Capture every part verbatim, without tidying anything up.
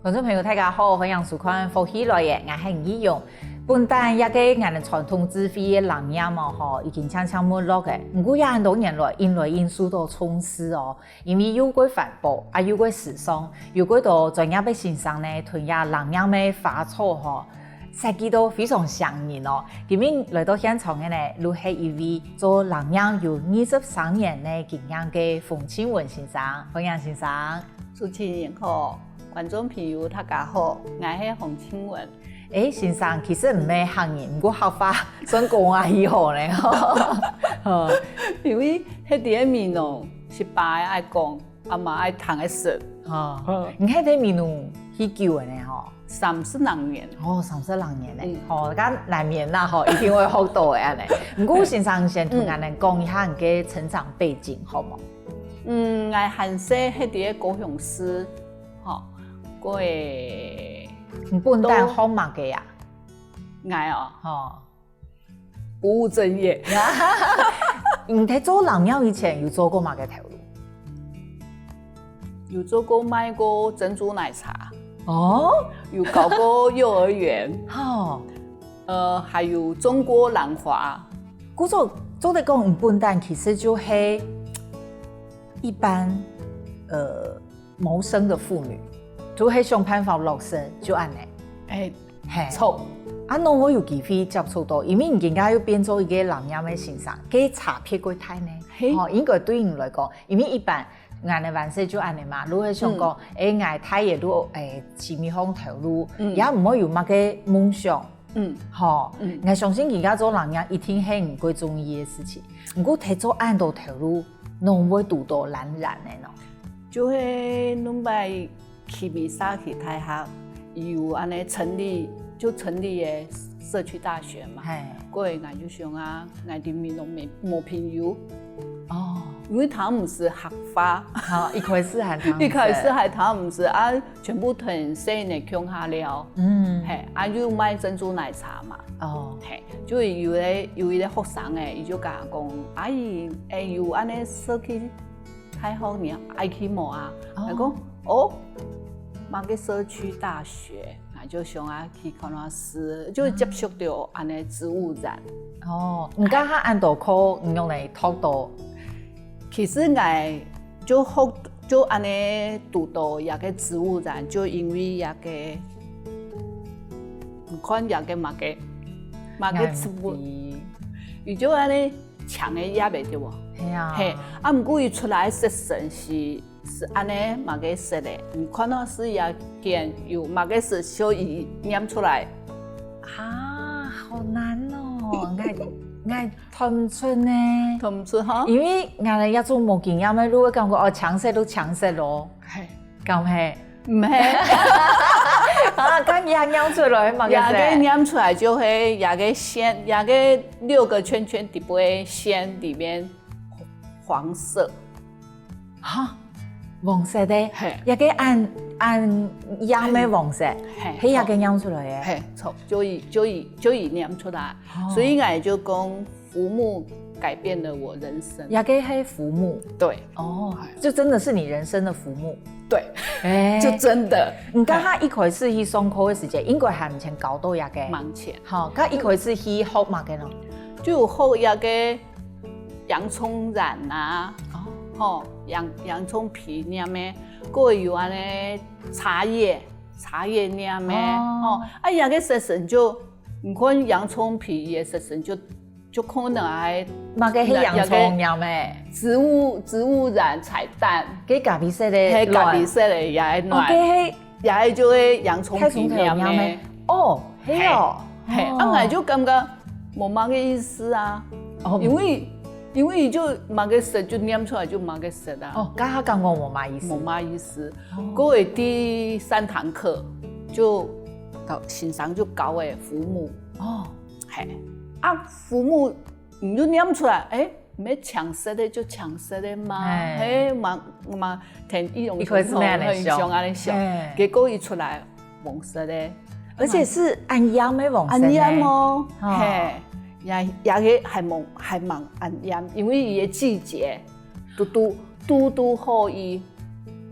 觀眾朋友，大家好，歡迎收看《福氣來了》，𠊎係吳奕蓉。本旦這個𠊎等傳統智慧个冷飲哦，吼，已經漸漸沒落个。毋過也很多人來，因來因受到重視哦，因為又過環保，啊又過時尚，有幾多專業个先生呢，同這冷飲个花草吼，設計到非常像樣哦。今日來到現場个呢，就係一位做冷飲有二十三年个經驗个馮慶文先生，歡迎先生。 主持人好，觀眾朋友大家好，𠊎係洪慶文。誒，先生，其實毋係客人，毋過客話算講啊，以後呢，吼。因為該底个美濃，係爸愛講，阿媽愛聽个說。吼，你該底美濃去久个呢，吼？三十零年。哦，三十零年呢，吼，該難免啦，吼，一定會學到个恁呢。毋過先生先同𠊎等講一下你个成長背景，好無？ 嗯，𠊎還細該底个高雄市，吼，過个。你本旦學麼个啊？𠊎哦，吼，不務正業。你在做冷飲以前有做過麼个頭路？有做過賣過珍珠奶茶。哦，有教過幼兒園。吼，呃，還有種過蘭花。 故所做得講，你本旦其實就係一般，呃，謀生个婦女，就係想辦法落身，就恁呢。誒，係，著。啊，仰會有機會接觸到，因為你今下又變做一個冷飲个先生，該差別過大呢。係，吼，應該對你來講，因為一般𠊎等還細就恁呢嘛，就係想講，誒，𠊎大也就，誒，尋一項頭路，也毋會有麼个夢想。 嗯，吼，𠊎相信今下做冷飲一定係你最中意个事情。毋過在做恁多頭路，仰會堵到懶懶个呢？就係兩擺去美沙去大學，有恁呢成立，就成立个社區大學嘛。係，過後𠊎就想啊，𠊎在美濃無無朋友，哦，因為聽毋識客話，好，一開始還聽毋識，一開始還聽毋識啊。 全部同細人仔共下尞。嗯，係，啊又賣珍珠奶茶嘛。哦，係，就有一個有一個學生仔，佢就同𠊎講：「阿姨，誒，有恁呢社區大學，你愛去無啊？」𠊎講：「哦，麼个社區大學？」𠊎就想愛去看下試，就接觸到恁呢植物染。哦，你該下恁多課，你仰仔讀到？其實𠊎 就學就恁呢堵到這個植物染，就因為這個，你看這個麼个麼个植物，佢就恁呢青个葉仔對無？係啊，係，啊毋過佢出來色身係係恁呢麼个色个，你看到係這間有麼个色，所以唸出來。啊，好難哦！𠊎𠊎 看毋出呢。看毋出哈？因為𠊎等這種無經驗个，就會感覺哦，青色就青色囉，係，敢係？毋係。啊，該也唸出來嘛，這個唸出來就係這個線，這個六個圈圈底背線裡面黃色。哈，黃色个，係，這個恁恁暗个黃色，係，係這個唸出來个。係，著，就以就以就以唸出來。 所以𠊎就講浮木改變了我人生。這個係浮木。對，哦，就真的是你人生的浮木。對，誒，就真的。你剛剛一開始去上課个時間，應該還毋曾教到這個。目前，好，該一開始去學麼个呢？就有學這個洋蔥染啊，吼，洋洋蔥皮念个，過有恁呢茶葉，茶葉念个，吼，啊，這個色身就 你看洋蔥皮也色身就就可能還麼个係洋蔥樣咩？植物植物染彩蛋，該咖啡色个，係咖啡色个也係，哦，該係也係就係洋蔥皮樣咩？哦，係哦，係，啊，𠊎就感覺無麼个意思啊，哦，因為因為就麼个色就念出來就麼个色啊，哦，剛剛講過無麼意思，無麼意思，過後第三堂課就先生就教个浮木。 哦，係，啊，浮木你就念出來，誒，毋係青色个就青色个嘛，係，嘛嘛，同一種一開始係恁樣想，很像恁樣想，係，結果一出來黃色个，而且是恁樣个黃色呢，恁樣哦，係，也也个還蠻還蠻恁樣，因為佢个季節，嘟嘟嘟嘟好意。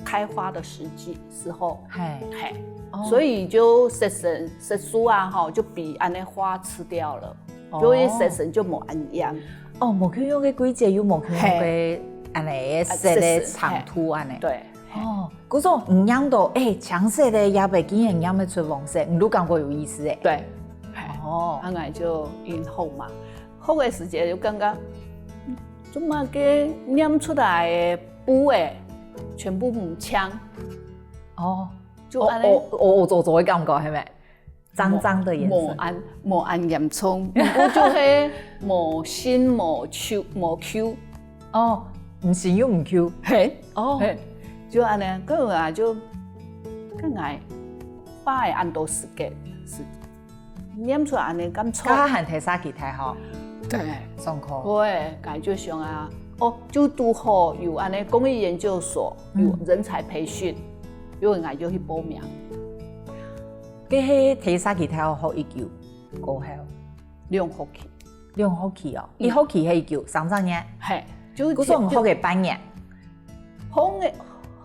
開花的時機時候，嘿，嘿，哦，所以就食成食樹啊，吼，就被恁呢花吃掉了，哦，所以食成就無恁樣。哦，無共樣个季節有無共樣个，嘿，恁呢色个長度恁呢。啊，色素，嘿，對，嘿。哦，故所你拈到，欸，青色个葉仔竟然拈得出黃色，你有感覺有意思欸？對，嘿，哦，啊，𠊎就因為學嘛，學个時節就感覺，嗯，做麼个拈出來个布欸，全部毋青。哦，就恁呢。哦，哦，哦，做做个感覺，係無？髒髒的顏色。無恁，無恁嚴重，毋過就係無新無舊，無舊。哦，毋新又毋舊。嘿，哦，嘿，就恁呢，个啊就，个𠊎花个恁多時間，時間，拈出來恁呢感覺。該下還在社區大學，對，上課。對，𠊎就想啊，哦，就堵好有恁呢工藝研究所，有，嗯，人才培訓，因為𠊎就去報名。 該係在社區大學學已久過後？兩學期。兩學期哦，嗯，一學期係幾久？三隻月？嘿，就故所學个半年？學个，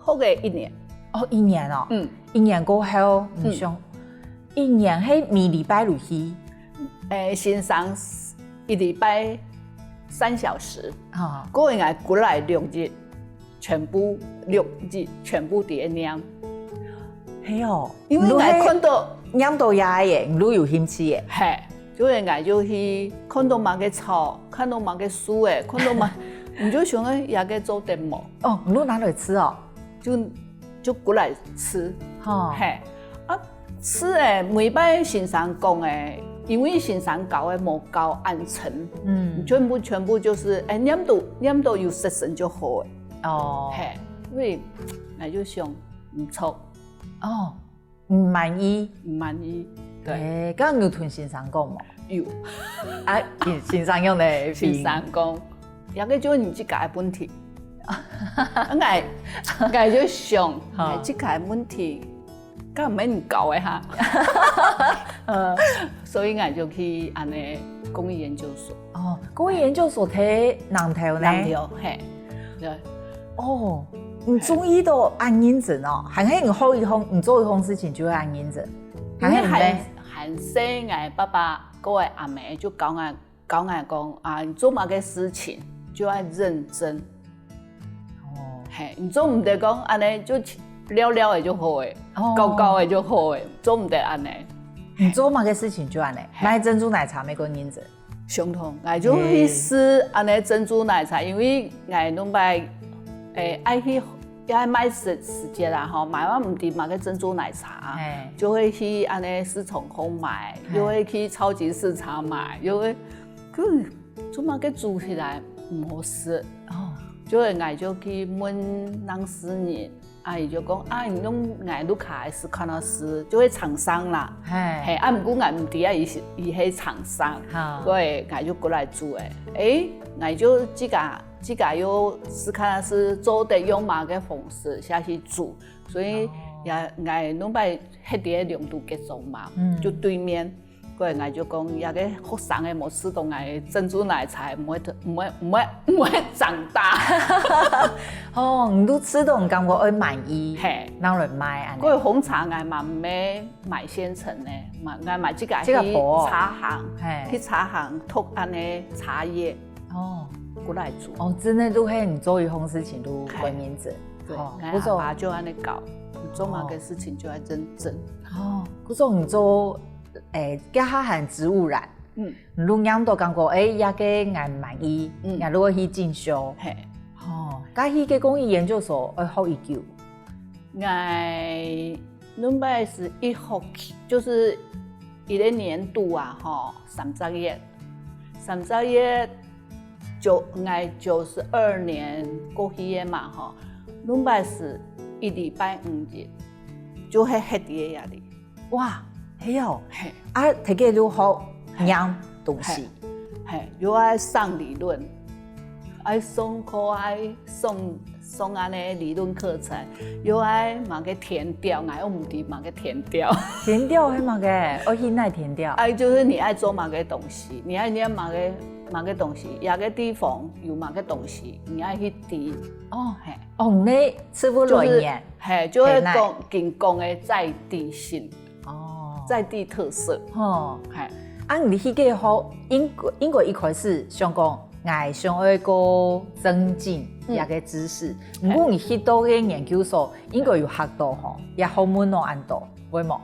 學个一年。哦，一年哦。嗯。一年過後，嗯，你想，一年係每禮拜就去？欸，先生一禮拜三小時，啊，過後𠊎過來兩日。 全部六日全部在該拈。係哦，因為𠊎看到，你都係拈到這个耶，你都有興趣耶。嘿，所以𠊎就去看到麼个草，看到麼个樹欸，看到麼，你就想欸，這个做得無？哦，你都拿來試哦。就，就過來試。吼。嘿，啊，試欸，每擺先生講欸，因為先生教欸無教恁深，嗯，全部全部就係欸，拈到拈到有色素就好欸。 哦。嘿，所以𠊎就想，毋著。哦，毋滿意？毋滿意，對。欸，該有同先生講無？有。啊，先生仰般回應？先生講，這个就你自家个問題。𠊎，𠊎就想，哈，欸，自家个問題， 該毋係你教个哈。呃，所以𠊎就去恁呢工藝研究所。哦，工藝研究所在南投呢？南投，嘿，對。哦，你中意到恁認真哦，還係你學一項，你做一項事情就會恁認真，還係你咧？因為還，還細，𠊎爸爸過來阿姆就教𠊎 教𠊎講啊，你做麼个事情就愛認真。哦。嘿，你做毋得講恁呢就尞尞仔就好欸，哦，搞搞仔就好欸，做毋得恁呢。你做麼个事情就恁呢？嘿。賣珍珠奶茶乜恁認真？相同，𠊎就去試恁呢珍珠奶茶，因為𠊎兩擺，欸，愛去，愛賣食時節啦吼，買毋知麼个珍珠奶茶，嘿。就會去恁呢市場項買，嘿。又會去超級市場買，又會 可是做麼个煮起來毋好食？哦。就𠊎就去問當事人，啊，佢就講，啊，你用𠊎屋下个時間來試，就係廠商啦。嘿。嘿，啊，毋過𠊎毋知啊，佢係，佢係廠商，哈。所以𠊎就過來煮欸。欸，𠊎就自家，自家又試看係做得用麼个方式下去煮，所以也，𠊎兩擺歇在龍都劇場嘛，嗯。就對面。 過𠊎就講，這个學生仔無試著𠊎珍珠奶茶，毋會，毋會，毋會，毋會長大。哦，你都試著你感覺會滿意，嘿。拿來賣恁呢。過紅茶𠊎嘛毋係買現成个，嘛，𠊎嘛自家去自家磨。茶行，嘿。去茶行擇恁呢茶葉，哦。過來煮。哦，真个都係你做一項事情都很認真。嘿。對，哦，𠊎阿爸就恁呢教，你做麼个事情就愛認真。哦，故所你做 欸，這下還植物染，嗯。你都拈著感覺，欸，這个𠊎滿意，嗯。𠊎就會去進修。嘿。哦，該去該工藝研究所愛學幾久？𠊎兩擺係一學期，就係一个年度啊，吼，三隻月，三隻月，九，𠊎九十二年過去个嘛，吼，兩擺係一禮拜五日，就係歇在該裡。 哇，係哦。嘿。啊，在該就學拈東西。嘿，嘿，又愛上理論，愛上課，愛上，上恁呢理論課程，又愛麼个田調，𠊎又毋知麼个田調。田調係麼个？愛去哪田調？哎，就係你愛做麼个東西，你愛拈麼个麼个東西，這个地方有麼个東西，你愛去知。哦，嘿。哦，你植物來源。係，就係講，係哪？緊講个在地性。哦。在地特色。哦。係。啊，你去个好，應該，應該一開始想講，𠊎想愛過增進這个知識。嗯。毋過你去到个研究所，應該有學到吼，也好問哦，恁多。 會無？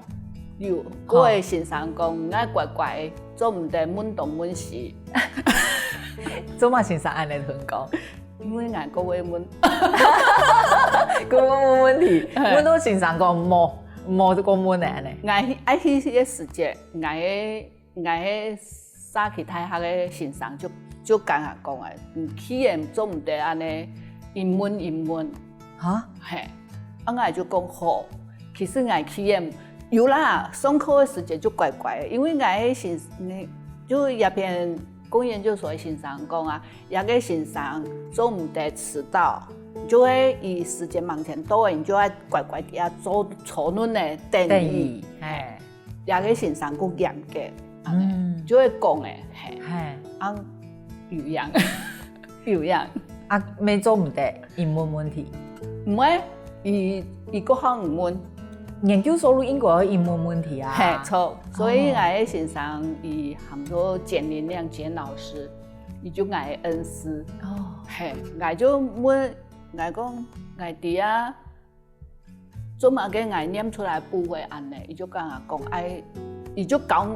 有，𠊎个先生講，你愛乖乖，做毋得問東問西。做麼先生恁樣同你講？因為𠊎過會問。過會問問題，問到先生講無，無過問个恁樣。𠊎愛去个時節，𠊎个 𠊎个社區大學个先生就，就同𠊎講啊，你既然做毋得恁樣，一問一問。哈？係，啊𠊎就講好。其實𠊎既然有啦，上課个時節就乖乖，因為𠊎个先，就這片公研究所个先生講啊，這个先生做毋得遲到，就係佢時間往前到个，你就愛乖乖在該坐，坐等仔等佢。等佢，係。 這个先生較嚴格，嗯。就會講欸，係。係。啊，有影，有影。啊，乜做毋得，佢問問題。毋會，佢，佢較好問。研究所就應該愛佢問問題啊。係，著。所以𠊎个先生，佢喊做簡連亮簡老師，佢就𠊎个恩師。哦。係，𠊎就問，𠊎講，𠊎知啊， 做麼个𠊎唸出來不會恁樣，佢就同𠊎講，愛，佢就教，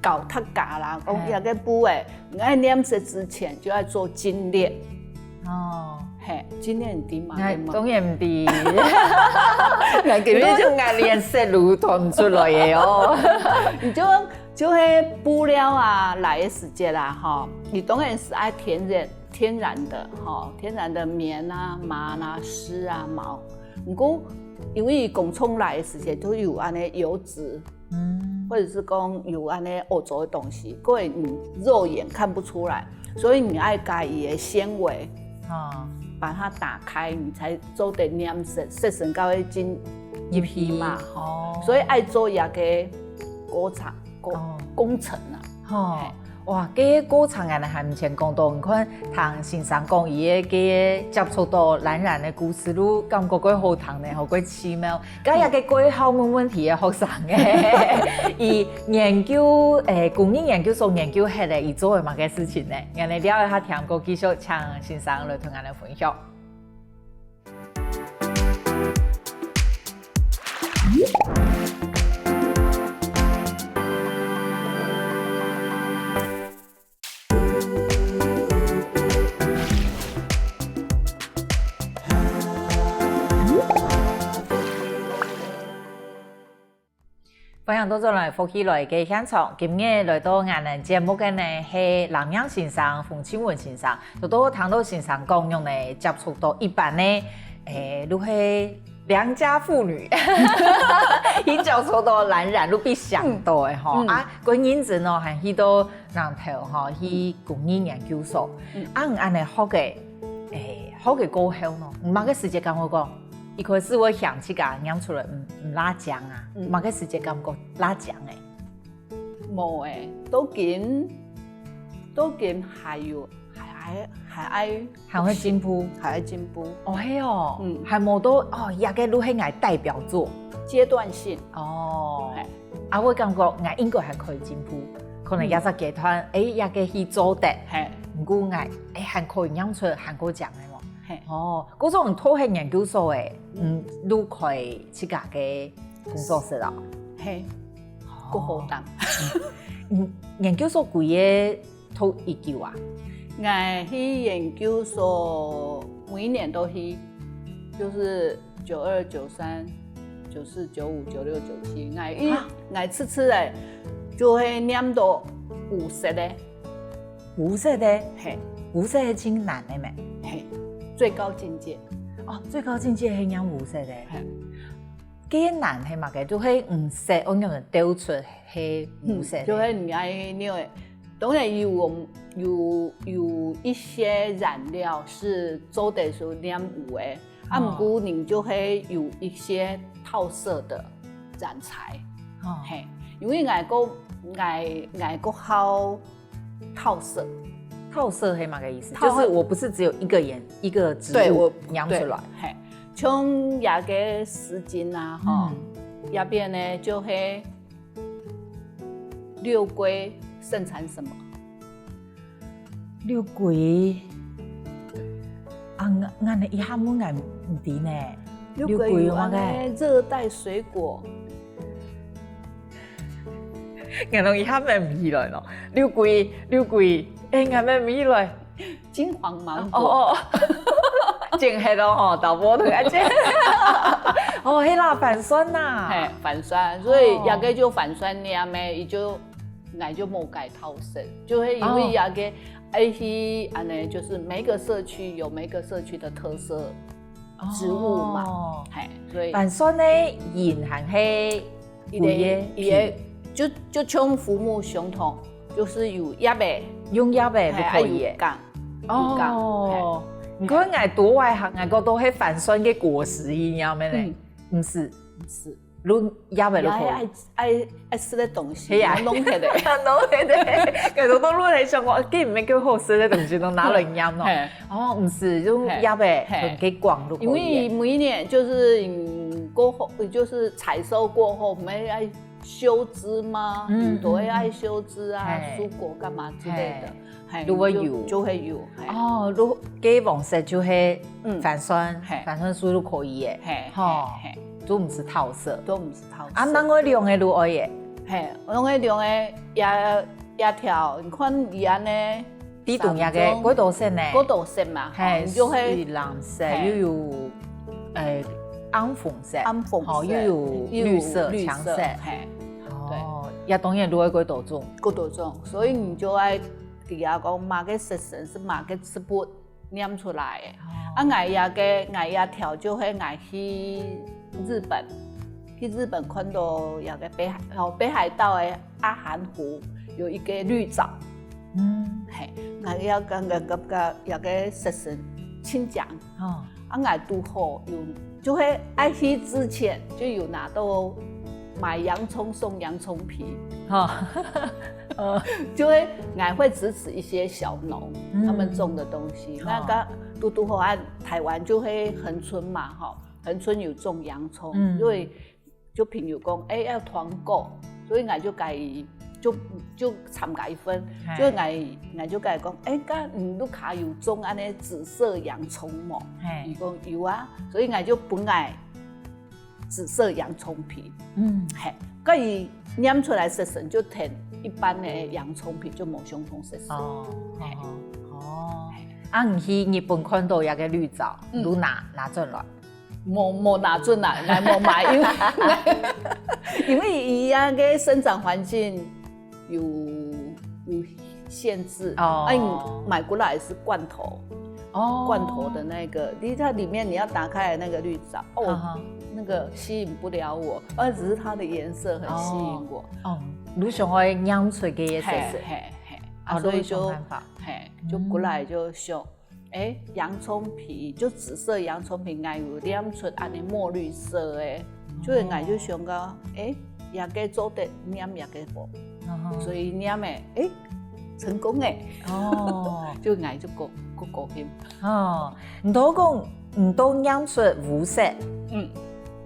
教大家啦，講這个不會，你愛唸識之前就愛做精煉。哦。係，精煉你知麼个無？𠊎當然毋知。𠊎根本就𠊎連識都讀毋出來个哦。你就，就係布料啊，來个時節啦，吼，你當然係愛天然，天然个，吼，天然个棉啊、麻啊、絲啊、毛。 毋過，因為佢工廠來个時節都有恁樣油脂，嗯。或者是講有恁樣污糟个東西，所以你肉眼看不出來，所以你愛加佢个纖維，哦。把它打開，你才做得黏實，實成到个真入去嘛，吼。哦。所以愛做這个過程，過，哦。工程啊。吼。係。 哇，這个過程𠊎還毋曾講到，你看聽先生講佢个這个接觸到藍染个故事，就感覺蓋好聽呢，吼，蓋奇妙。該這个蓋好問問題个學生欸，佢研究，欸，工藝研究所研究忒咧，佢做个麼个事情呢？𠊎等尞一下聽過，繼續請先生來同𠊎等分享。 歡迎倒轉來福氣來个現場，今日來到𠊎等節目个呢係藍染先生、馮慶文先生。頭頭聽到先生講，仰仔接觸到一般个，欸，就係良家婦女，去接觸到藍染，就比想到个吼。嗯。啊，較認真哦，還去到南投吼，去工藝研究所。嗯。啊，你恁仔學个，欸，學个過後呢，你麼个時節感覺講， 一開始會嫌自家唸出來毋，毋罅靚啊，嗯。麼个時節感覺罅靚欸？無欸，到今，到今還有，還，還，還愛，還會進步。還愛進步。哦，係哦，嗯。還無到，哦，這个就係𠊎代表作。階段性。哦。係。啊，𠊎感覺𠊎應該還可以進步，可能這隻階段，嗯。欸，這个去做得。係。毋過𠊎，欸，還可以唸出還較靚个無？係。哦， 故所你讀忒研究所欸，嗯，就開自家个工作室啊？係，哦。較好擔。嗯，研究所幾月讀幾久啊？𠊎去研究所每年都去，就是九二、九三、九四、九五、九六、九七，𠊎一，啊？𠊎直直欸，就係唸到五十个。 五十个？係。五十个盡難个咩？係，最高境界。哦，最高境界係唸五十个。係。該難係麼个？就係毋識，𠊎仰仔兜出係五十个。嗯，就係你愛唸个。當然有，有，有一些染料係做得係唸有个，啊，哦。毋過你就係有一些套色个染材。哦。係，因為𠊎較，𠊎，𠊎較好 套色。套色係麼个意思？套就是我不是只有一個顏一個植物對，我，染出來。對，嘿，像這个絲巾啊，吼，嗯。這邊呢就係六龜盛產什麼？六龜啊，𠊎𠊎呢一下問𠊎毋知呢。六龜有六龜有麼个？熱帶水果。 𠊎攏一下想毋起來咯。六龜，六龜，哎，𠊎想毋起來。金黃芒果。哦哦，哦，剪黑了吼，導播同阿姐。哦，係啦，番檨吶。嘿，番檨，所以這个就番檨染个，佢就，𠊎就無改套色，就係因為這个，哎，係恁呢，就是每個社區有每個社區的特色植物嘛，哦。嘿，所以番檨呢，仁還係 佢个，佢个，佢个，就，就像浮木相同，就係有葉仔，用葉仔就可以个。係，啊，有梗，有梗，哦，你看𠊎多外行，𠊎講到係番檨个果實一樣个呢，嗯。毋係，毋係，論葉仔就可以。也愛，愛，愛食个東西，係啊。攏弄忒个。弄忒个，感覺到論來想講，既毋係叫好食个東西，都拿來染咯。係。哦，毋係，用葉仔，係。同佢講就可以个。因為每年就是，嗯，過後，就是採收過後，毋係愛 修枝嘛，嗯，有的會愛修枝啊，嗯，嗯。蔬果幹嘛之類的，嘿。嘿，就會有。就，就會有，嘿。哦，就該黃色就係，嗯。番檨，嘿。番檨樹就可以个，嘿，吼，嘿，嘿。就毋係套色。就毋係套色。啊，另外兩个就愛个。嘿，另外兩个也，也條，你看佢恁呢， 底肚這个幾多色呢？幾多色嘛，嘿，吼，你就會，有藍色，嘿。又有，呃，暗紅色，暗紅色，吼，又有綠色、又有綠色，青色。嘿，哦，對。也當然就會幾多種。幾多種，所以你就愛知啊講，麼个色素係麼个植物染出來个。哦。啊，𠊎這个，𠊎這條就係𠊎去日本，去日本看到這个北海，哦，北海道个阿寒湖有一个綠藻。 嗯。嘿，𠊎也感覺，感覺這个色素盡靚。哦。啊，𠊎堵好有，就係愛去之前就有拿到買洋蔥送洋蔥皮。哦。呃。就係𠊎會支持一些小農，嗯。他們種的東西。哦。那個堵堵好啊，臺灣就係恆春嘛，吼，恆春有種洋蔥，嗯。因為 就朋友講，欸，愛團購，所以𠊎就佮佢，就，就參加一份，嘿。所以𠊎，𠊎就佮佢講，欸，該你屋下有種恁呢紫色洋蔥無？嘿。佢講有啊，所以𠊎就分𠊎紫色洋蔥皮。嗯。嘿，該佢染出來色素就同一般个洋蔥皮就無相同色素。哦，嘿。哦，哦。嘿。啊，你去日本看到這个綠藻，嗯。你拿，拿轉來？ 無，無拿轉來，𠊎無買，因為，因為佢該个生長環境有，有限制，哦。啊，你買過來是罐頭，哦。罐頭的那個，你它裡面你要打開來那個綠藻，哦，嗯哼。那個吸引不了我，而只是它的顏色很吸引我。哦，哦，你想愛染出个顏色是？嘿，嘿，嘿。啊，哦，所以就，你有想辦法。嘿，就過來就想， 欸，洋蔥皮，就紫色洋蔥皮，𠊎有染出恁呢墨綠色个，哦。所以𠊎就想講，欸，這个做得染這个無？嗯哼。所以染个，欸，成功个。哦。就𠊎就過，過高興。哦，你都講，你都染出烏色，嗯。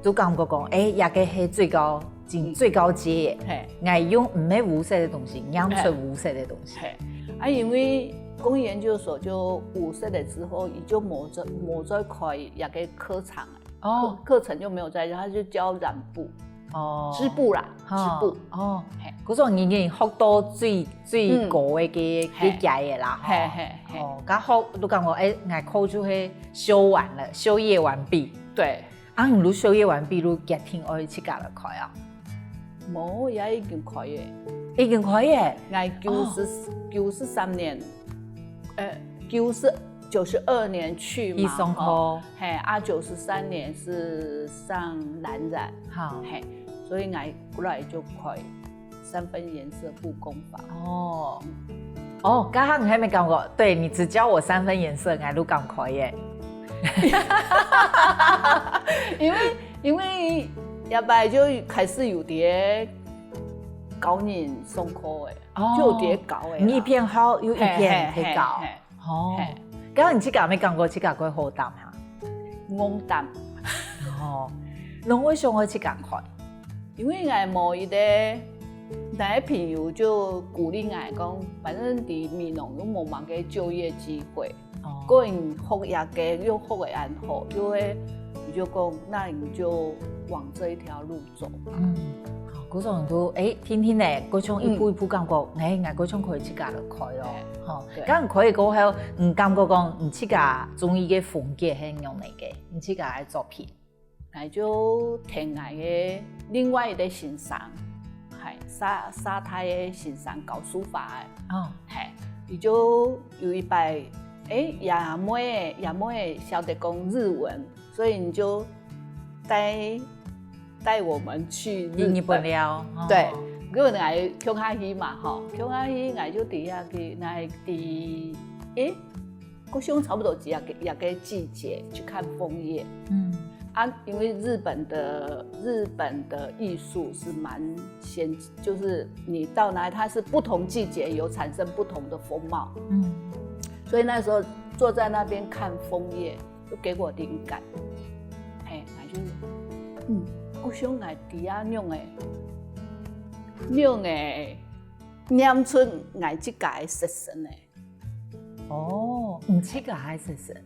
就感覺講，欸，這个係最高 真最高級个。嘿。𠊎用毋係烏色个東西，染出烏色个東西。嘿。啊，因為工藝研究所就五歲了之後，佢就無再，無再開這个課程了。哦。課，課程就沒有再，他就教染布。哦。織布啦，哈，織布。哦。嘿。可是你已經學到最，最高个个，嗯。个階个啦，嘿。吼。嘿，嘿，嘿。哦，該學，你感覺，欸，𠊎課就係修完了，修業完畢。對。 啊，你修業完畢，你決定愛自家來開啊？無，也已經開个。已經開个？𠊎九十，哦。九十三年，呃，九十，九十二年去嘛，去上課。吼，嘿，啊，九十三年是上藍染，好。嘿，所以𠊎過來就開。 三分顏色布工坊。哦。哦，剛剛你還沒講過，對，你只教我三分顏色，𠊎就敢開耶。因為，因為後擺就開始有在教人上課个，哦，就有在教个啦。你一片學，又一片在教。嘿，嘿，嘿，嘿。哦，嘿。該你自家有無感覺自家較好擔哈？戇擔。哦，攏會想愛自家開。因為𠊎無一個，𠊎个朋友就鼓勵𠊎講，反正在美濃又無麼个就業機會，哦。个人學這個又學个恁好，就會，你就講，那你就往這一條路走吧。嗯，好，故所都，誒，聽聽呢，各種一步一步感覺，嗯。誒，𠊎各種可以自家來開咯，對。吼，對。該你開過後，你感覺講你自家中意个風格係仰般个？你自家个作品？ 𠊎就跈𠊎个另外一個先生，係，沙，沙大个先生教書法个。哦。係，佢就有一擺，誒，這妹仔，這妹仔曉得講日文，所以你就帶，帶我們去日本。去日本尞，哦。對，因為𠊎共下去嘛，吼，共下去，𠊎就知影去，𠊎知，誒， 故所差不多這個，這個季節去看楓葉。嗯。啊，因為日本的，日本的藝術是蠻先，就是你到哪裡，它是不同季節有產生不同的風貌。嗯。所以那時候坐在那邊看楓葉，就給我靈感。嘿，𠊎就，嗯，故所𠊎知影仰仔，仰仔，拈出𠊎自家个色身呢。 哦，你自家个色身。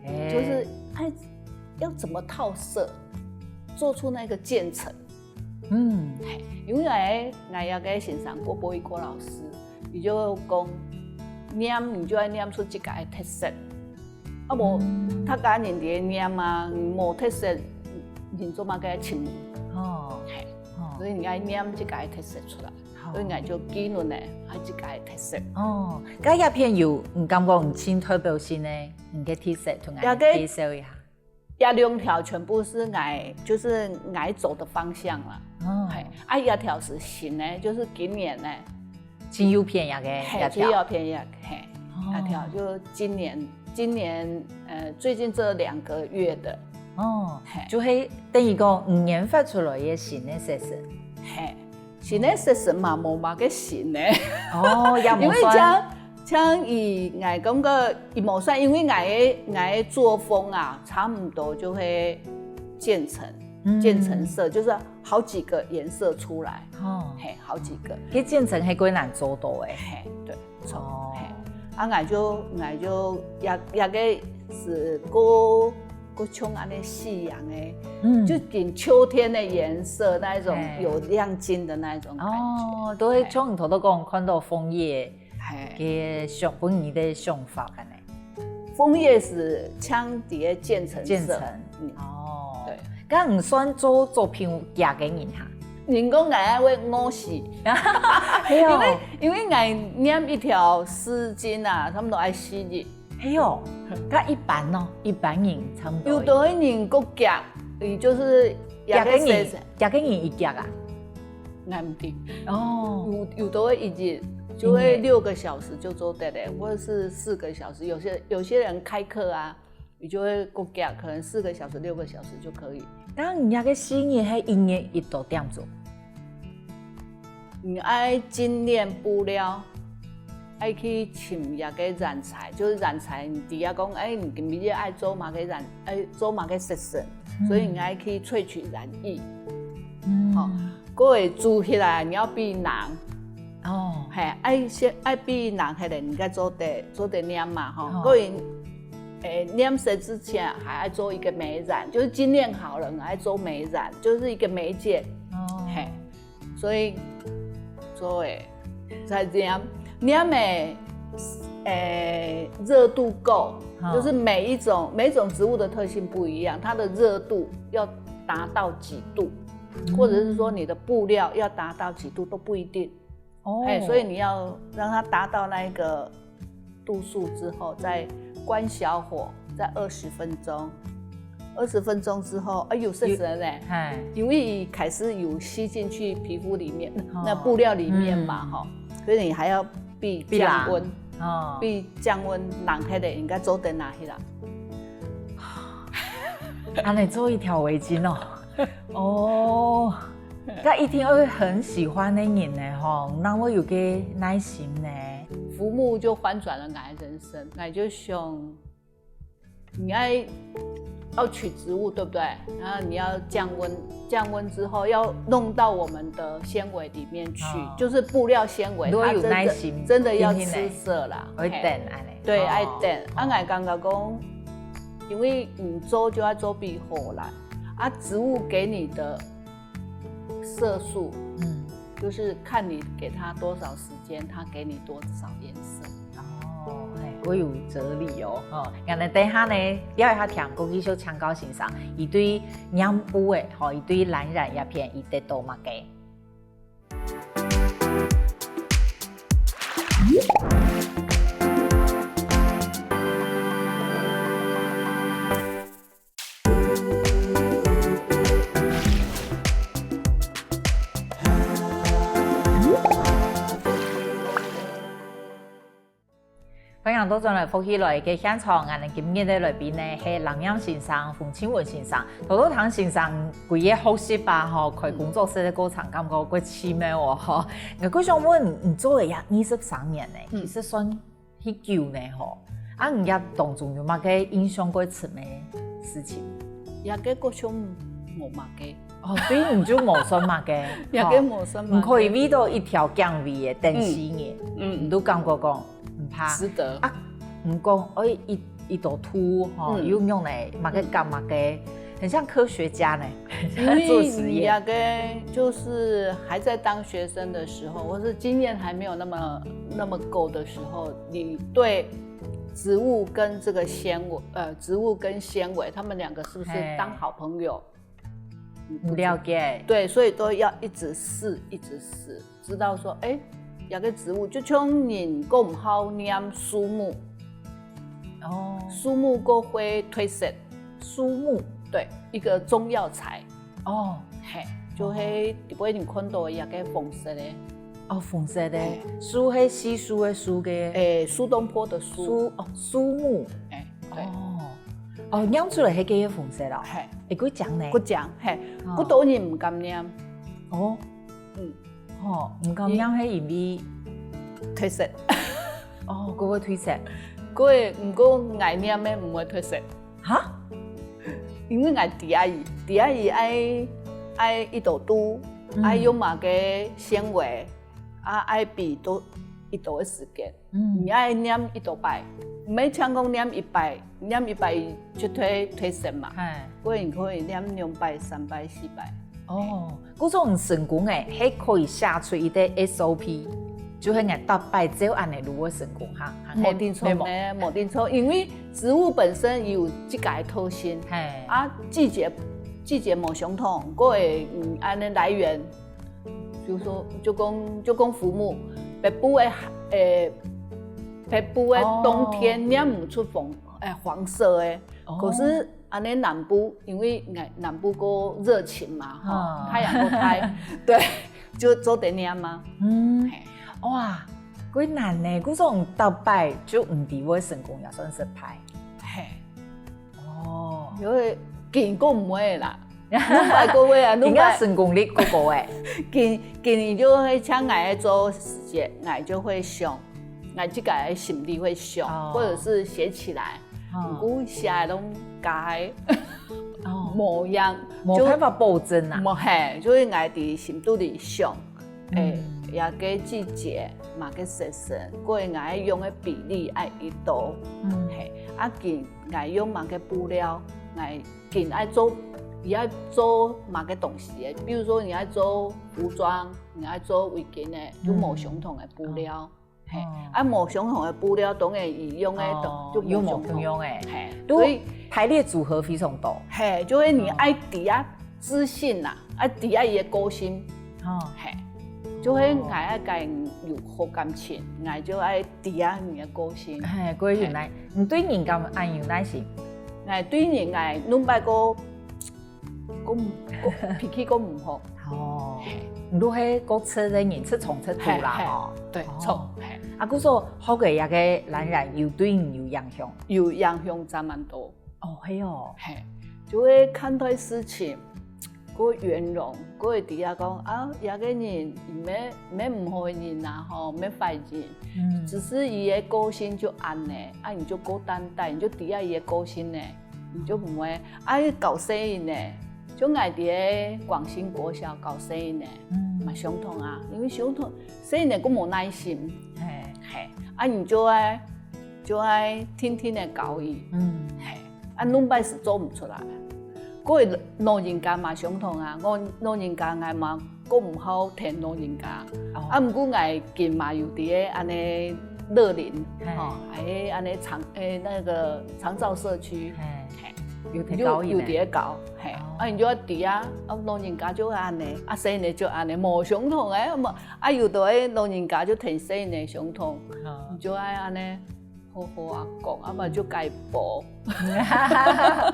誒。就是，哎，要怎麼套色，做出那個漸層。嗯。嘿，因為𠊎，𠊎有個先生郭柏毅郭老師，佢就講，拈，你就愛拈出自家个特色。啊無，嗯。大家人在該拈啊，無特色，人做麼个尋你？哦。嘿，哦。所以你愛拈自家个特色出來。 好。所以𠊎就記錄呢，𠊎自家个特色。哦，該這片有，你感覺你盡代表性个，你个特色同𠊎介紹一下。這兩條全部是𠊎，就是𠊎走的方向啦。哦。嘿，啊，這條是新个，就是今年呢。盡有變樣个，嘿，這條。盡有變樣，嘿，哦。這條就今年，今年，呃，最近這兩個月的。哦，嘿。就係等於講，五年發出來个新个色色。嘿。 新个色色嘛，無麼个新个。哦，也無算。因為像，像以𠊎感覺，佢無算，因為𠊎个，𠊎个作風啊，差不多就會漸層，嗯。漸層色，就是好幾個顏色出來。哦。嘿，好幾個。其實漸層係較難做到个。嘿，對。 哦。嘿，啊，𠊎就，𠊎就這，這個係較，較像恁仔西洋个，嗯。就緊秋天的顏色，那一種嘿。有亮晶的那一種感覺。哦，都會像你頭頭講，看到楓葉，嘿。个想，分你个想法恁仔。 楓葉係像在該漸層色。漸層。嗯。哦。對。該毋算做作品遽个人哈？人講𠊎會餓死。係哦。因為，因為𠊎拈一條絲巾啊，差不多愛四日。係哦。該一般呢？一般人差不多。有的人較遽，佢就是遽个人，遽个人一遽啊？ 𠊎毋知。哦。有，有的會一日，就會一日。六個小時就做得了，或者是四個小時。有些，有些人開課啊，你就會較遽，可能四個小時、六個小時就可以。該你該个四日係一日幾多點鐘？你愛精煉布料，愛去尋該个染材，就是染材，你知影講，哎，你今日愛做麼个染，愛做麼个色色，嗯。所以你愛去萃取染液。嗯。好， 過後煮起來你愛比冷。哦。嘿，愛先，愛比冷起來，你才做得，做得拈嘛，吼。哦。過後，欸，拈色之前還愛做一個美染，就是精煉好了，還愛做美染，就是一個媒介。哦。嘿，所以，做欸，才這樣，拈欸，欸，熱度夠，哦。就是每一種，每種植物的特性不一樣，它的熱度要達到幾度。 或者是說你的布料要達到幾度都不一定。哦。哎，所以你要讓它達到那一個度數之後，再關小火，再二十分鐘。二十分鐘之後，哎，有色澤了呢。嘿。因為開始有吸進去皮膚裡面，哦。那布料裡面嘛，嗯。吼，所以你還要比降溫，比冷。哦。比降溫冷起來，應該做得拿起來。恁仔做一條圍巾哦。 哦，該一定愛很喜歡个人呢吼，哪會有个耐心呢？浮木就翻轉了𠊎的人生，𠊎就想，你愛要取植物，對不對？然後你要降溫，降溫之後要弄到我們的纖維裡面去，哦就是布料纖維，如果有它真的耐心真的要一定呢吃色啦，會嘿等安呢，对，哦愛等。啊，𠊎感覺講，因為你做就要做比好啦，啊，植物給你的色素，嗯。就是看你給它多少時間，它給你多少顏色。哦，哎，我有哲理哦，哦，原來等一下呢，了一下聽，過繼續請教先生，佢對染布的，吼，佢對藍染這片，佢得到麼个？歡迎倒轉來福氣來个現場，𠊎等今日个來賓呢係藍染先生、馮慶文先生。頭頭聽先生佢个學習啊，吼，開工作室个過程，感覺過奇妙哦，吼。𠊎過想問，你做了也二十三年呢，嗯其實算 係久呢吼。啊，你這當中有麼个印象過深个事情？這个過程無麼个。哦，對你就無算麼个，這个無算麼个。你可以為到一條頸圍个等死人，嗯你都感覺講毋怕。值得。啊，毋過愛一一道圖吼，嗯又用來麼个幹麼个，很像科學家呢，很像因為做實驗。你大概就是還在當學生的時候，或是經驗還沒有那麼那麼夠的時候，你對植物跟這個纖維，呃，植物跟纖維，他們兩個是不是嘿當好朋友？毋了解。對，所以都要一直試，一直試，知道說，哎，這個植物就像人講毋好念樹木，哦，樹木過會褪色，樹木。對，一個中藥材，哦，嘿，就係底背你看到的這個紅色的，哦，紅色的嘿，樹係稀疏个樹个，哎，蘇東坡的蘇，樹哦，樹木。哎，對，哦，哦，染出來係个紅色咯。嘿，會過靚呢。過靚，嘿，哦過多人毋敢念，哦，嗯，哦，毋敢染係因為褪色，哦，過會褪色。過毋過𠊎念个毋會褪色。哈？因為𠊎知啊，知啊，愛愛一道圖，嗯愛用麼个纖維，啊，愛比多一道个時間，嗯你愛念一道擺，毋係像講念一擺，念一擺絕對退色嘛，哎，所以你可以念兩擺、三擺、四擺。哦，故所你成功誒，係可以寫出一個S O P，就係𠊎逐擺照恁樣就會成功哈。無定著呢，無定著，因為植物本身有自家个特性，嘿，啊，季節季節無相同，過會嗯，恁樣來源，就說就講就講浮木，北部个誒，北部个冬天染毋出紅誒黃色个，可是恁樣南部，因為南部較熱情嘛，吼，太陽較大，對，就做得染嘛。嗯，哇，幾難呢，故所逐擺就毋知會成功也算失敗。嘿，哦，因為緊過毋會啦，兩擺過會啊，應該兩擺成功率高高誒。緊緊你就會像𠊎做時節，𠊎就會想，𠊎自家个心裡會想，哦或者是寫起來，毋過寫个攏假个，哦，無樣，無辦法保證啊。無嘿，就係𠊎佇心肚裡想，誒，這個季節麼个色色，過𠊎用个比例愛幾多，嗯嘿，啊緊𠊎用麼个布料，𠊎緊愛做，佢愛做麼个東西个，比如說你愛做服裝，你愛做圍巾个，有無相同个布料。 嘿，啊無相同个布料，當然佢用个哦就無相同。又無共樣誒。嘿，如果所以排列組合非常多。嘿，就係你愛知啊自信啦，愛知啊佢个個性，哦，嘿，就係𠊎愛佮人有好感情，𠊎就愛知啊你个個性。嘿，過有耐，你對人敢恁有耐心？𠊎對人𠊎兩擺過，過過脾氣過毋好。哦，你都係過直个人，直衝直突啦嘿吼。對，哦衝，嘿。啊，故所學个這個藍染有對你有影響？有影響真蠻多。哦，係哦。嘿，就會看待事情，个圓融，个會知啊講啊，這个人毋係毋係毋好个人啊，吼，毋係壞人，嗯只是佢个個性就恁呢，啊，你就過擔待，你就知啊佢个個性呢，你就毋會啊，佢教細人呢，像𠊎佇个廣興國小教細人呢，嗯嘛相同啊，因為相同細人呢，个無耐心，嘿嘿，啊，你就愛就愛定定个教佢，嗯嘿，啊，弄擺是做毋出來。个老人家嘛相同啊，我老人家𠊎嘛个毋好聽老人家，哦啊，毋過𠊎近嘛有佇个恁呢樂齡，嘿吼，還有恁呢長誒那個長照社區，嘿嘿，有提有有高一呢佇个教，嘿，哦啊，你就愛知啊，啊，老人家就恁呢，啊，細人就恁呢，無相同誒，嘛，啊，有的老人家就聽細人相同，哦你就愛恁呢好好啊講，啊，毋就該補，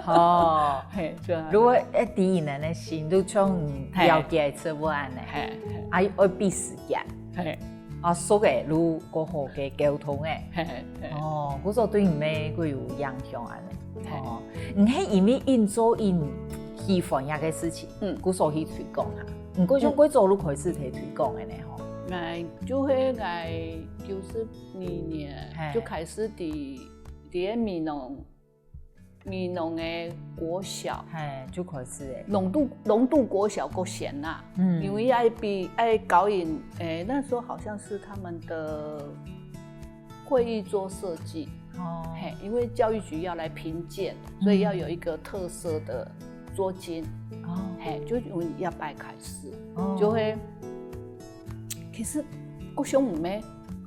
哦，嘿，就恁呢如果愛知人个心，就像你嘿了解植物恁呢，嘿嘿啊，愛比時間，嘿啊，熟个就過好个溝通个。嘿嘿，哦，故所對你个个有影響恁呢。嘿哦，你係因為因做因喜歡這个事情，嗯故所去推廣啊。你个從幾早就開始提推廣个呢吼。那就係𠊎九十二年嘿就開始佇佇个美濃美濃个國小，嘿，就開始誒。龍渡龍渡國小个先啦，嗯因為愛比愛教人，誒，那時候好像是他們的會議桌設計，哦，嘿，因為教育局要來評鑑，所以要有一個特色的桌巾，哦，嘿，就從那擺開始，哦就會，其實故鄉毋係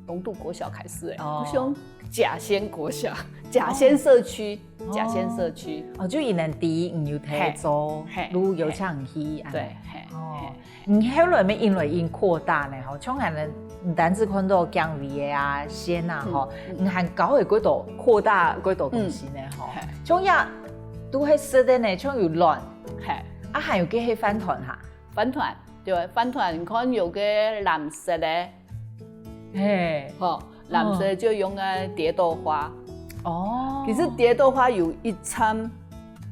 龍渡國小開始誒，哦故鄉甲仙國小，甲仙社區，甲仙社區，哦，就因為第一你有提早嘿，就邀請你去，對，嘿，哦嘿。你後來乜因為因擴大呢吼，像恁呢，毋單止看到薑維个啊、仙啊吼，嗯你還搞會幾多擴大幾多東西呢吼嘿，像也都係食个呢，像有卵，嘿，啊還有个係飯糰哈，飯糰，對，飯糰，你看有个藍色个，嘿，吼，藍色就用个蝶豆花。哦，其實蝶豆花有一餐，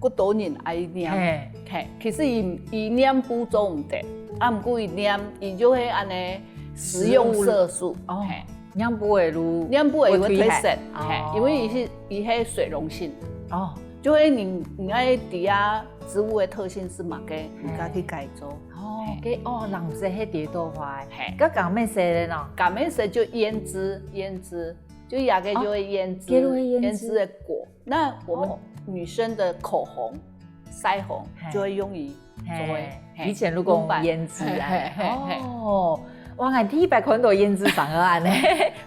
个多人愛念，嘿，嘿，其實佢佢念不做毋得，啊，毋過佢念，佢就會恁呢食用色素，哦嘿，念不會就念不會有个會退退色，哦嘿，因為佢係佢係水溶性，哦就會你你愛知啊，植物个特性係麼个，你家去改做。哦，个哦，藍色係蝶豆花，嘿个講咩色个呢？講咩色就胭脂，胭脂，就這个就會胭脂，哦這个會胭脂胭脂个果。那我們哦女生的口紅、腮紅嘿就會用於做个嘿，嘿以前就講弄板胭脂啊，嘿嘿嘿嘿哦，我還第一擺看到胭脂上个恁呢，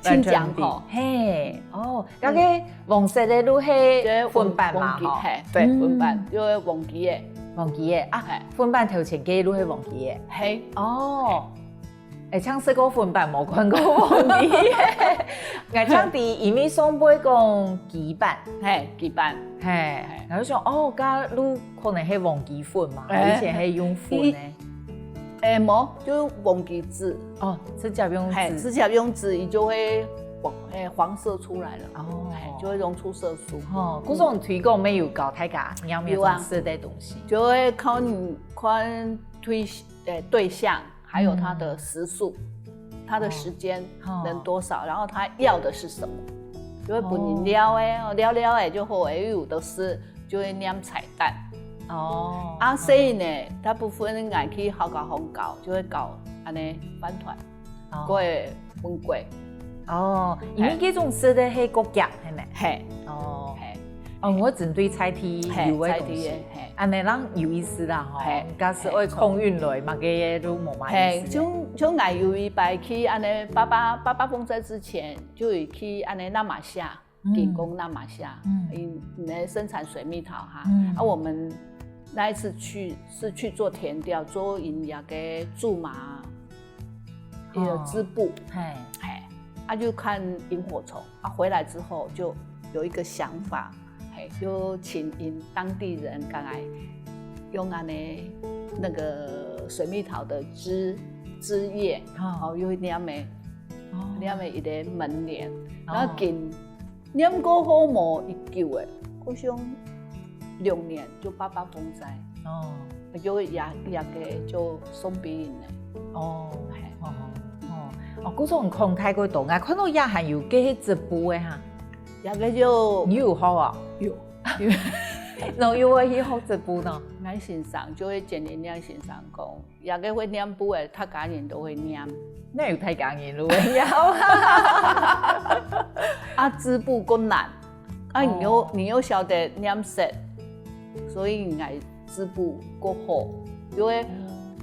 清涼吼嘿，哦，該个黃色个就係粉斑嘛吼，黃芪，嘿，對，嗯粉斑就會黃芪个，黃芪个啊嘿，粉斑頭前个就係黃芪个，嘿，哦。哎，像食過粉斑，無看過黃芪个。𠊎像知，因為上輩講芪斑，嘿，芪斑，嘿，然後想哦，該就可能係黃芪粉嘛，哎以前係用粉个。哎，無，就黃芪汁，哦，直接用嘿，籽。直接用籽，佢就會黃，哎，黃色出來了，哦哎，就會溶出色素。哦，故所推廣乜有教大家，你要不要有啊種食个東西？就會看看推，呃，對象，還有它的時數，它的時間哦能多少，然後它要的是什麼，就會分你撩哎，撩撩哎就好哎，有的是就會拈彩蛋。哦，啊，所以呢，大部分人去學校學校就會搞恁呢飯糰，哦過會分過，哦，因為這種食个係較鹹，係無？嘿，哦，嘿。哦，𠊎針對在地嘿有个東西在地个，嘿，恁呢人有意思啦吼嘿，假使愛抗運來，麼个都無麼意嘿，思。像像𠊎有一擺去恁呢，八八八八風災之前，就有去恁呢那瑪夏，嗯景工那瑪夏，嗯嗯，那生產水蜜桃哈。嗯啊，我們那一次去是去做田調，做𠊎个苎麻，一个織布，嘿，嘿，啊就看螢火蟲，啊回來之後就有一個想法，嘿，就請引當地人過來用恁呢那個水蜜桃的枝枝葉，哦哦，又會拈个，哦拈个一個門簾，哦然後緊拈過好無一久誒，好像六年就八八風災。哦，就也也个就送俾人个。哦，係，哦哦哦，故所你看太過多，𠊎看到也還有个係織布个哈，也个就你有學啊？有，有，你有會去學織布呢？𠊎先生就會建議𠊎先生講，也个會染布个，客家人都會染。哪有客家人都會染？啊，織布較難，啊，你又你又曉得染色，所以𠊎織布較好，因為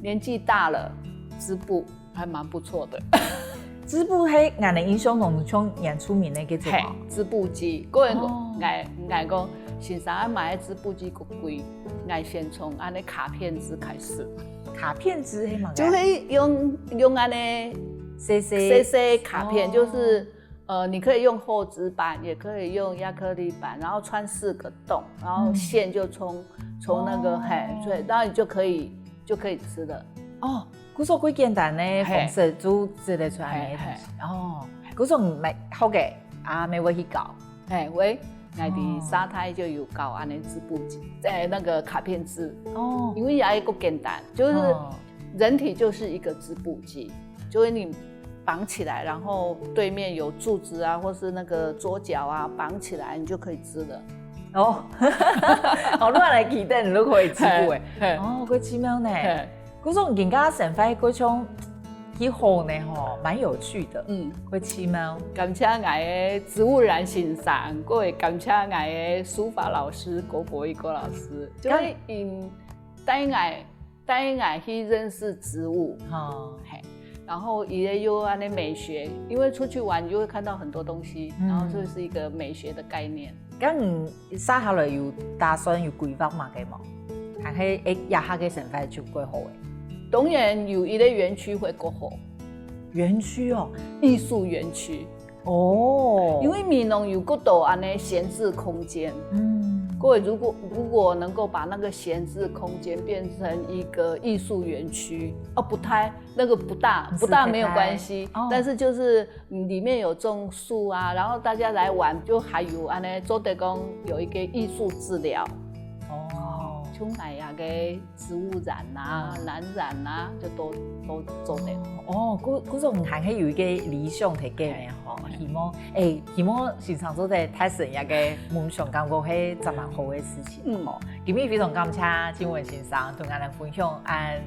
年紀大了，織布還蠻不錯的。織布係𠊎个印象當中像原住民个該種哦。係，織布機，個人講，哦。𠊎𠊎講，先生愛買个織布機較貴，𠊎先從恁个卡片織開始。卡片織係麼个？就係用用恁个細細細細卡片，哦。就是呃，你可以用厚紙板，也可以用壓克力板，然後穿四個洞，然後線就從、從那個嘿，對，然後你就可以就可以織了。哦，故所較簡單个方式就織得出來个東西。哦，故所你買好个啊，乜會去搞。哎，喂，𠊎在沙泰就有搞恁个織布機，在那個卡片織。哦，因為也一個簡單，就是人體就是一個織布機，就是你绑起來，然後對面有柱子啊，或是那個桌角啊，綁起來，你就可以織了。哦，好，你來提等，你都可以織布哎。哦，好奇妙呢。故所人家生活過程幾好呢吼，蠻有趣的。嗯，好奇妙。感謝𠊎个植物染先生，過會感謝𠊎个書法老師郭博一郭老師，就係因帶𠊎帶𠊎去認識植物。哦，嘿，然後也有恁个美學，因為出去玩你就會看到很多東西，然後這是一個美學的概念。該你接下來有打算有規劃麼个無？還係誒，這下个生活就過好誒？當然有一個園區會過好。園區哦，藝術園區。 哦，因為美濃有夠多恁个閒置空間，嗯，各位如果如果能夠把那個閒置空間變成一個藝術園區，哦，不太那個不大不大沒有關係，哦，但是就是嗯裡面有種樹啊，然後大家來玩，就還有恁个做得講有一個藝術治療，哦，像該个 植物染啊、藍染啊，就都都做得。哦，故故所你還係有一個理想在該呢吼，希望誒，希望先生做得達成這個夢想，感覺係真蠻好个事情吼。今日非常感謝靜文先生同𠊎等分享恁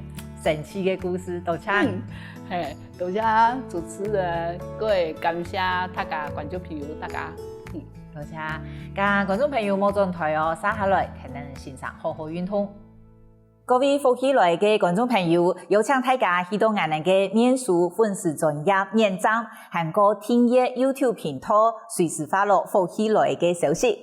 神奇个故事，多謝。嘿，多謝主持人，各位感謝大家觀眾朋友，大家，嗯，多謝。該觀眾朋友莫轉台哦，接下來聽聽先生好好運動。 各位福氣來个觀眾朋友，邀請大家去到𠊎等个面書粉絲專頁點讚，還過訂閱YouTube頻道，隨時follow福氣來个消息。